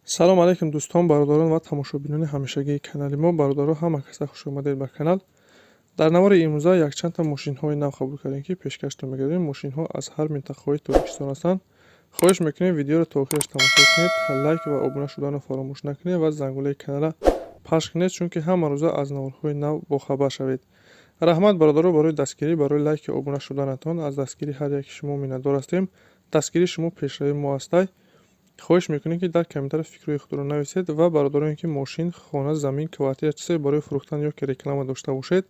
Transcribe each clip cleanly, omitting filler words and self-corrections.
Салом алейкум, дӯстон, бародарон ва тамошобинони ҳамешагии канали мо. Бародаро, ҳама каса хуш омадед ба канал. Дар навори имрӯза якчандта мошинҳои нав қабул кардем, ки пешкаштон мегардем. Мошинҳо аз ҳар минтақаҳои Тоҷикистон ҳастанд. Хоҳиш мекунем, видеоро то охираш тамошо кунед, лайк ва обуна шуданро фаромӯш накунед ва зангулаи каналра пахш кунед, чунки ҳама рӯза аз наворҳои нав бохабар шавед. Раҳмат, бародаро, барои дастгирӣ, барои лайки обуна шуданатон. Аз дастгирии ҳар яки шумо миннатдор ҳастем. Дастгирии шумо пешравии мо ҳастай. Хоҳиш мекунем, ки дар комментария фикрҳои худро нависед ва бародароне, ки мошин, хона, замин, квартира, чизе барои фурӯхтан ё ки реклама дошта бошед,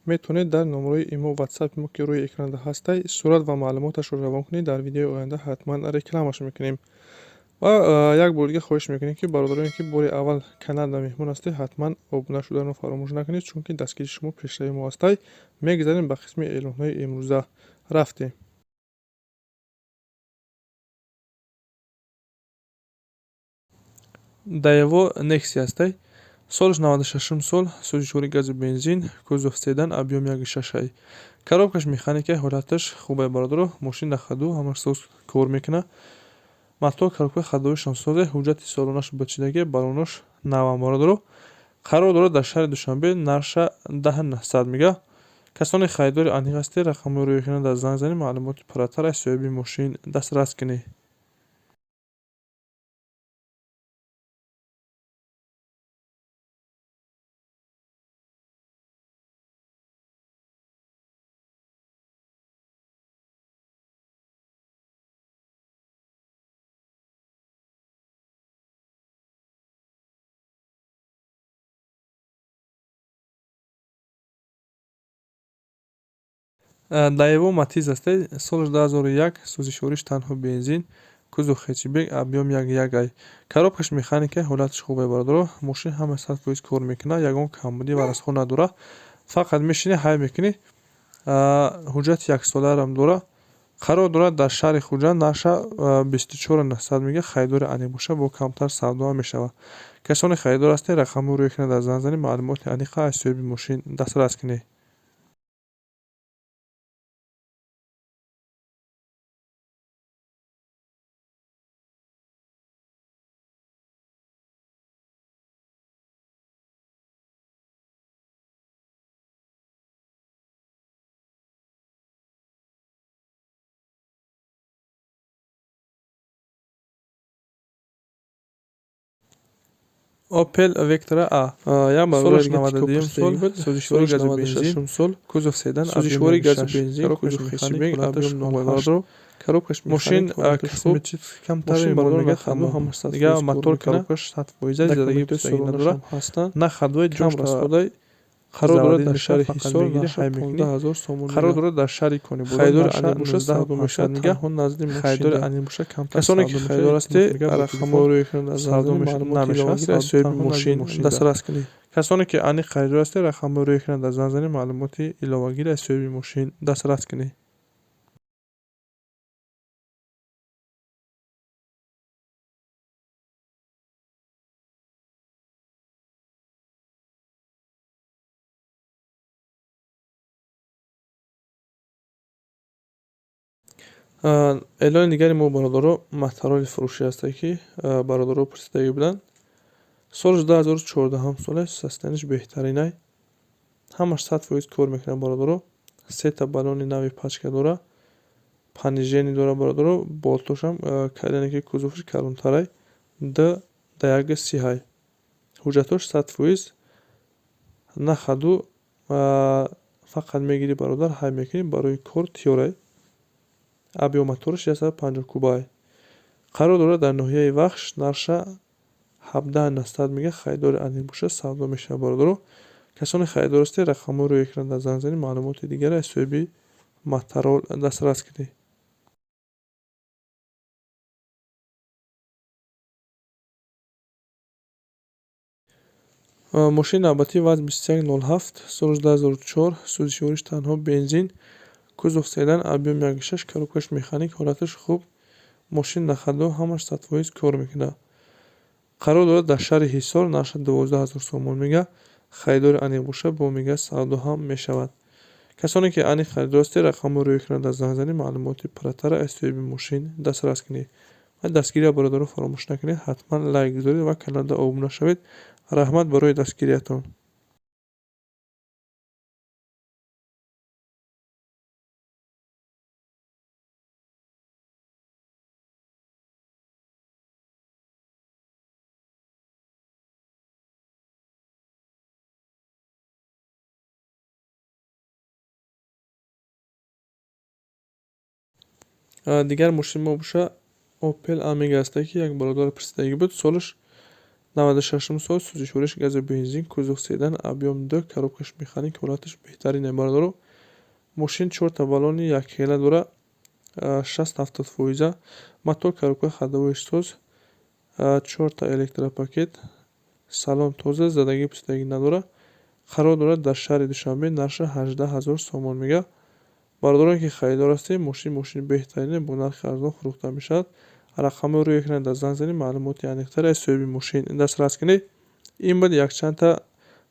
метавонед дар номерои имо, ватсапи мо, ки рӯи экранда ҳастай, сурат ва маълумоташро равон кунед. Дар видеои оянда ҳатман рекламаш мекунем. Ва як бор дига хоҳиш мекунем, ки бародароне, ки бори аввал каналда меҳмон ҳастед, ҳатман обуна шуданро фаромӯш накунед, чунки дастгирии шумо пешравии мо ҳастай. Мегузарем ба қисми эълонҳои имрӯза. Рафтем. Даево Нексия ҳастай. Солаш 96 сол, сӯзишвори газу бензин, кузов седан, объём 1,6. Коробкаш механика, ҳолаташ хубай, бародаро. Мошин дар ходу, ҳамаш соз кор мекунад. Мотор, коробка, ходовойшам созе, ҳуҷҷати солонаш бичидаги, баллонош навам, бародаро. Қарор дорад дар шаҳри Душанбе, нарша 10 900 мега. Касоне харидори аниқ ҳастед, рақамҳои рӯи экран дар занг занед, маълумоти пурратар аз соҳиби мошин дастрас кунед. Даево Матиз ҳастай, солаш 2001, сӯзишвориш танҳо бензин, кузов хэтчбек, объём 1,1 ай. Коробкаш механика, ҳолаташ хубай, бародаро. Мошин ҳама 100% кор мекунад, ягон камбудӣ ва расход надорад. Фақат мешинӣ, ҳай мекунӣ. Ҳуҷҷати яксоларам дорад. Қарор дорад дар шаҳри Хуҷанд, нарша 24 900 мега. Харидори аниқ бошад, бо камтар савдо ҳам мешавад. Касоне харидор ҳастед, рақамҳои рӯи экран дар занг занед, маълумоти аниқро аз соҳиби мошин дастрас кунед. Opel Vectra A. Як Солаш бародари дига 92 пикап сол, пурсидаги буд. сӯзишвори Солаш газу бензин, 96 сол, кузов седан, объём сӯзишвори газу 1,6. бензин, Коробкаш кузов механик, хэтчбек, ҳолаташ объём хубай, 0,8. бародаро. Коробкаш Мошин механик, ҳолаташ хуб. косметически камтар Мошин, ремонт бародаро, мега, на ходу, тамом. ҳамаш Дига 100% кор мотор, мекунад. коробкаш 100% задагӣ Документҳои пустагӣ надорад. солонаашам ҳастанд. На ходовой Кам ҷош расходай. Қарор дорад заводид дар мешавад, шаҳри фақат Ҳисор, мегирӣ, нарша ҳай мекунӣ. 15 000 сомон Қарор мега. дорад дар шаҳри Конибодом, Харидори нарша аниқ бошад, савдо 19 500 мешавад мега. танҳо назди Харидори мошинда. аниқ бошад, камтар Касоне ки савдо мешавад, харидор илтимос ҳастед, мега, бо рақамҳои телефон рӯи экран дар занг савдо занед, мешавад, маълумоти намешавад, иловагиро аз савдо соҳиби танҳо назди мошин мошинда. дастрас кунед. Касоне ки аниқ харидор ҳастед, рақамҳои рӯи экран дар занг занед, маълумоти иловагиро аз соҳиби мошин дастрас кунед. Эълони дигари мо, бародаро, Матароли фурӯшӣ ҳастад, ки бародаро пурсидагӣ буданд. Солаш 2014 соле, состоянияш беҳтаринай. Ҳамаш 100% кор мекунад, бародаро. Сета баллони нави пачка дорад. Понижение дорад, бародаро. Болтошам, яъне ки кузоваш калонтарай. Д да як сиҳай. Ҳуҷҷатҳош 100%, на ходу, фақат мегирӣ, бародар, ҳай мекунӣ, барои кор тиёрай. Объём мотораш 150 кубай. Қарор дорад дар ноҳияи Вахш, нарша 17 900 мега. Харидори аниқ бошад, савдо мешавад, бародаро. Касоне харидор ҳастед, рақамҳои рӯи экран дар занг занед, маълумоти дигарро аз соҳиби Матарол дастрас кунед. Мошини навбатӣ ВАЗ 2107, соли 2004, сӯзишвориш танҳо бензин, кузов седан, объём 1,6, коробкаш механик, ҳолаташ хуб. Мошин на ходу, ҳамаш 100% кор мекунад. Қарор дорад дар шаҳри Ҳисор, нарша 12 000 сомон мега. Харидори аниқ бошад, бо мега савдо ҳам мешавад. Касоне ки аниқ харидор ҳастед, рақамҳои рӯи экран дар занг занед, маълумоти пурратарро аз соҳиби мошин дастрас кунед. Ва дастгирия бародаро фаромӯш накунед, ҳатман лайк гузоред ва каналда обуна шавед. Раҳмат барои дастгириятон. Дигар мошин мо боша Opel Amiga аст, ки як бародар пурсидагӣ буд. Солаш 96 сол, сӯзишвориш гази бензин, кузов седан, объём 2, коробкаш механик, ҳолаташ беҳтарине бародаро. Мошин 4 та баллони якхела дора, 60-70 фоиза. Мотор, коробка, ходовоиш соз, 4 та электропакет, салон тоза, задагӣ пусидагӣ надора. Қарор дорад дар шаҳри Душанбе, нархша 18 ҳазор сомон мега. Бародароне ки харидор ҳастед, мошин мошини беҳтарине, бо нархи арзон фурӯхта мешавад. Рақамҳои рӯи экран дар занг занед, маълумоти аниқтаре аз соҳиби мошин дастрас кунед. Ин буд якчандта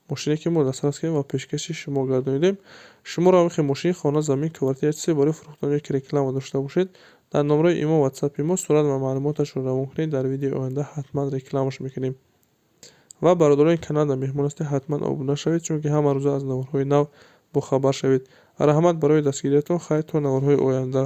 мошине, ки мо дастрас кардем ва пешкаши шумо гардонидем. Шуморо ҳам хел мошин, хона, замин, квартира, чизе барои фурӯхтан ё ки реклама дошта бошед, дар номраи имо, ватсапи мо сурат ва маълумоташро равон кунед, дар видеои оянда ҳатман рекламаш мекунем. Ва бародарони каналда меҳмон ҳастед, ҳатман обуна шавед, чунки ҳама рӯза аз наворҳои нав бохабар шавед. Раҳмат барои дастгириятон. Хайр, то наворҳои оянда.